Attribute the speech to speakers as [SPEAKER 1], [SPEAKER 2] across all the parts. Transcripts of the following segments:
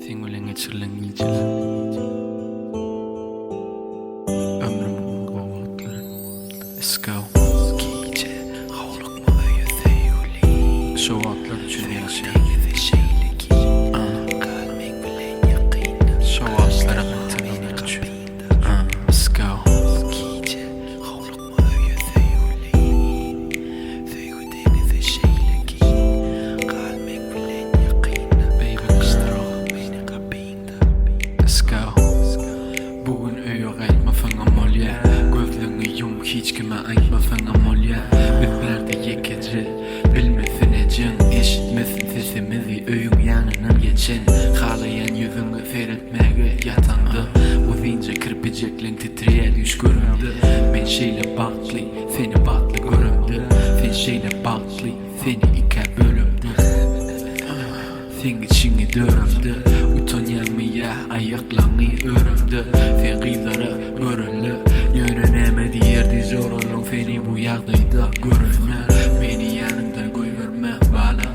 [SPEAKER 1] Seň bilen geçirilen gijeler Ömrümiň iň gowy wagtlary Let's go. Gije howlukma öýe söýgüli. Şo wagtlar üçin ýaşaýan. Şo wagtlara gaýtalanlar üçin. Let's go. Gije howlukma öýe söýgüli. Söýgi deňizi şeýle giň. Gal meň bilen ýakynda. Baby girl. Meni gapyňda. Let's go. Bu gün öýe gaýtmasaňam bolýa. Gözleňi ýum hiç kime aýtmasaňam bolýa. Biz bärde ýekeje. Bilmesin ejeň, eşitmesin sesimizi öýüň ýanyndan geçen. Halaýan ýüzüňe seretmäge ýataňda. Uzynja kirpijekleň titreýä düýş göremde. Men şeýle bagtly, seni bagtly göremde. Sen şeýle bagtly, seni ikä bölemde. Seň içiňi döremde. Utanýaňmy ýa aýaklaňy öremde. Sen gyzlara görelde. Ýöne näme diýerdi joralaň seni bu ýagdaýda görende. Meni ýanyňdan goýberme balam.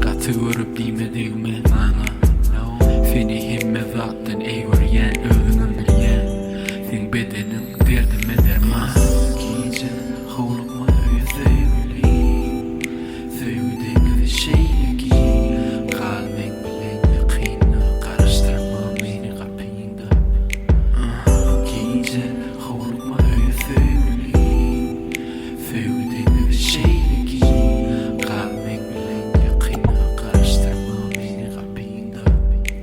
[SPEAKER 1] Gaty görüp diýme degme maňa. Seni hemme zatdan eý görýän özüňem bilýän. Seň bedeniň derdime derman. Gije howlukma öýe söýgülim. Söýgi deňizi şeýle giň. Gal meň bilen ýakynda. Garaşdyrma meni gapyňda. Gije howlukma öýe söýgülim. Söýgi deňizi şeýle giň. Gal meň bilen ýakynda. Garaşdyrma meni gapyňda.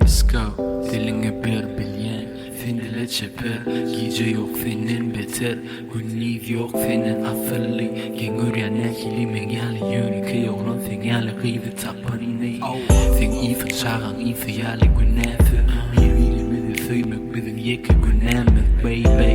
[SPEAKER 1] Let's go. Diliňe ber bilýän. Sen dile çeper. Gije ýok senden beter. Gündiz ýok senden asylly. Geň görýän nähili meň ýaly ýönekeý oglan seň ýaly gyzy tapanyny. Seň ysyň çagaň ysy ýaly günäsiz. Bir birimizi söýmek biziň ýeke günämiz baby.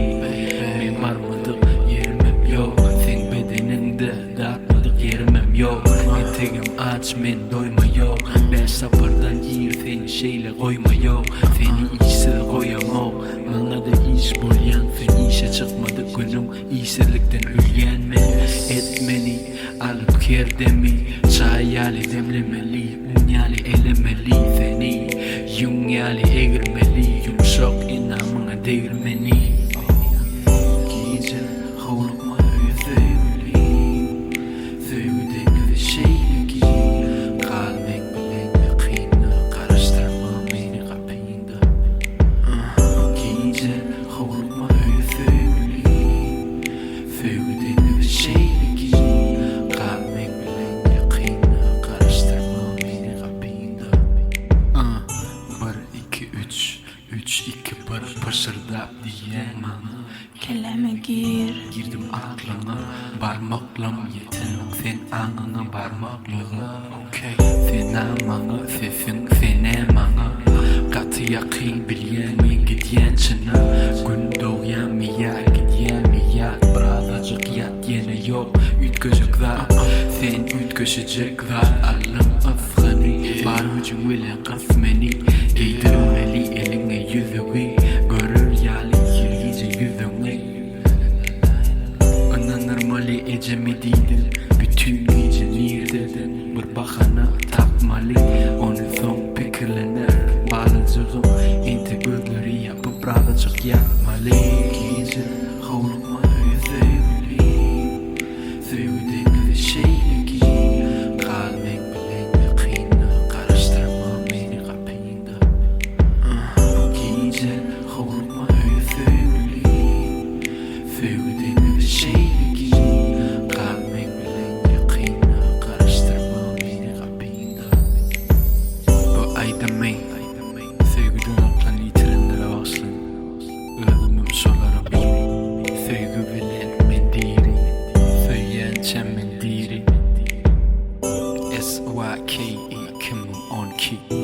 [SPEAKER 1] Meň barmadyk ýerimem ýok. Seň bedeniňde datmadyk ýerimem ýok. Entegem aç men doýma ýok. Bäş sapardan ir seni şeýle goýma ýok. Seni işsiz goýamok. Maňada iş bolýan sen işe çykmadyk günüň işsizlikden ölýän men Etmeli alyp her demi çaý ýaly demlemeli un ýaly elemeli seni ýüň ýaly egirmeli ýumşak enamyňa degirmeni Gije howlukma öýe söýgülim Söýgi deňizi şeýle giň Gal meň bilen ýakynda Garaşdyrma meni gapyňda. Gije howlukma öýe söýgülim Söýgi deňizi şeýle giň Gal meň bilen ýakynda Garaşdyrma meni gapyňda. Bir, iki, üç, üç, iki, bir Pyşyrdap diýýäň maňa.
[SPEAKER 2] Kelläme gir.
[SPEAKER 1] Girdim aklyňa, barmaklam ýetenok seň aňyňa barmaklyga okey. Sen-ä maňa sesiň sen-ä maňa gaty ýakyn bilýän men gidýän çyna gün dogýanmy ýa gidýänmi ýat birazajyk ýat ýene ýok üýtgejek zat sen üýtgeşijek zat allam ysgyny bar güjüň bilen gys meni geýdirmeli eliňe ýüzügi görer ýaly her gije ýüzüňi Ynanyrmaly ejemi diýdim Bütin gije nirdediň bir bahana tapmaly Ony soň pikirlener balajygym Entek gözleri ýapyp birazajyk ýatmaly Gije howlukma öýe söýgülim Söýgi deňizi şeýle giň Gal meň bilen ýakynda Garaşdyrma meni gapyňda Gije howlukma öýe söýgülim Söýgi deňizi şeýle giň Gal meň bilen ýakynda Garaşdyrma meni gapyňda Bu aýdymy söýgüden aklyny ýitirenlere bagyşlaýyn. Özümem şolara biri. Söýgi bilen men diri. Söýýänçäm men diri. SYKE 2012.